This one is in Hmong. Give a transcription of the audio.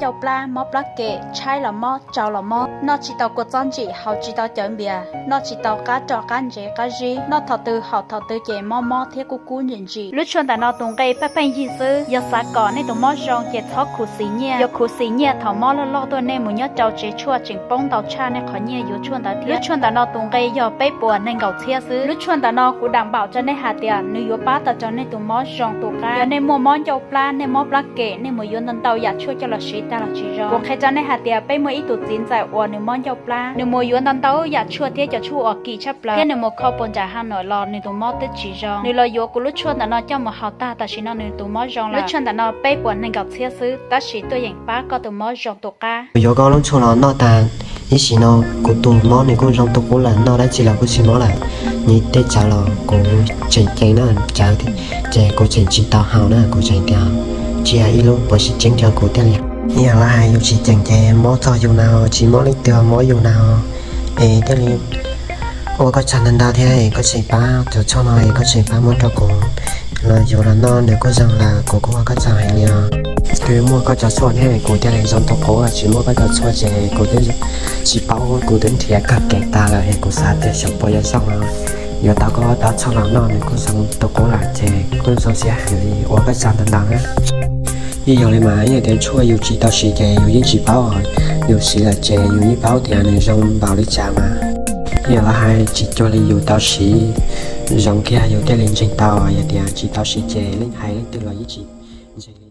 ncauj plab, mob plab kem, tshaib los mob, tsau los mob, noj tsis tau kua txob ntsim, haus tsis tau cawv npias, noj tsis tau qab roj qab ntsev qab zib, noj thaum twg haus thaum twg ces mob mob thiab kub kub ntsim ntsim. Lub tshuaj ntawm no tus nqe pheej pheej yig xwb. Yog xav kom nej tus mob zoo ces txhob khuv xim nyiaj. Yog khuv xim nyiaj thaum mob loj loj tuaj nej mus nyob rau tsev tshuaj tseem poob ntau tshaj nej qhov nyiaj yuav tshuaj ntawd thiab. Lub tshuaj ntawm no tus nqe yog peb puas nees nkaum txhiab xwb. Lub tshuaj ntawm no kuv dam npaum rau nej hais tias nws yuav pab tau rau nej tus mob zoo tus qab. Yog nej muaj mob ncauj plab, nej mob plab kem, nej mus yuav ntau ntau yam tshuaj coj los siv tag los tsis zoo. Kuv qhia rau nej hais tias peb muaj ib tug txiv ntxawm uas nws mob ncauj plab, nws mus yuav ntau ntau yam tshuaj thiab cov tshuaj uas kim tshaj plaws, thiab nws mus kho puas nram ha nuam los nws tus mob twb tsis zoo. Nws los yuav kuv lub tshuaj ntawm no coj mus haus tag, tam sim no nws tus mob zoo lawm. Lub tshuaj ntawm no peb puas nees nkaum txhiab xwb, tab sis tuaj yeem pab koj tus mob zoo tus qab. Kuv yuav koj lub tshuaj los noj tas, ib sim no kuv tus mob nws kuj zoo tus qub lawm, noj dab tsi los kuj tsis mob lawm. Nws tej cawv los kuv tseem ceev na, cawv ces kuv tseem tsis tau haus na, kuv tseem tias cia ib lub puav sib ceeb rau kuv thiaj li. Ib yam li hais yus tsis ceev ces mob txog yus na, tsis mob leej twg mob yus na. Es thiaj li ua koj tsaug ntau ntau thiab es koj tseem pab cov tshuaj no es koj tseem pab muab rau kuv los yuav los noj, nws kuj zoo lawm, kuv kuj ua koj tsaug heev li os. Twb muaj koj cov tshuaj thiab kuv thiaj li zoo tus qub, tsis muaj koj cov tshuaj ces kuv twb tsis paub, kuv twb nrhiav kawg kev tas lawm es kuv xav tias xyov puas yuav zoo no. Yuav tau koj cov tshuaj los noj nws kuj zoo tus qub lawm ces kuj zoo siab heev li, ua koj tsaug ntau ntau na. Yeej yog li mas, yog tias tshuaj yus tsis tau siv ces yus yeej tsis paub, yus siv lawm ces yus yeej paub tias nws zoo npaum li cas mas. Yog lawv hais tsis cuag li yus tau siv, zoo kiag yus thiaj li ntseeg tau, yog tias tsis tau siv ces leej hais leej twg los yeej tsis ntseeg li.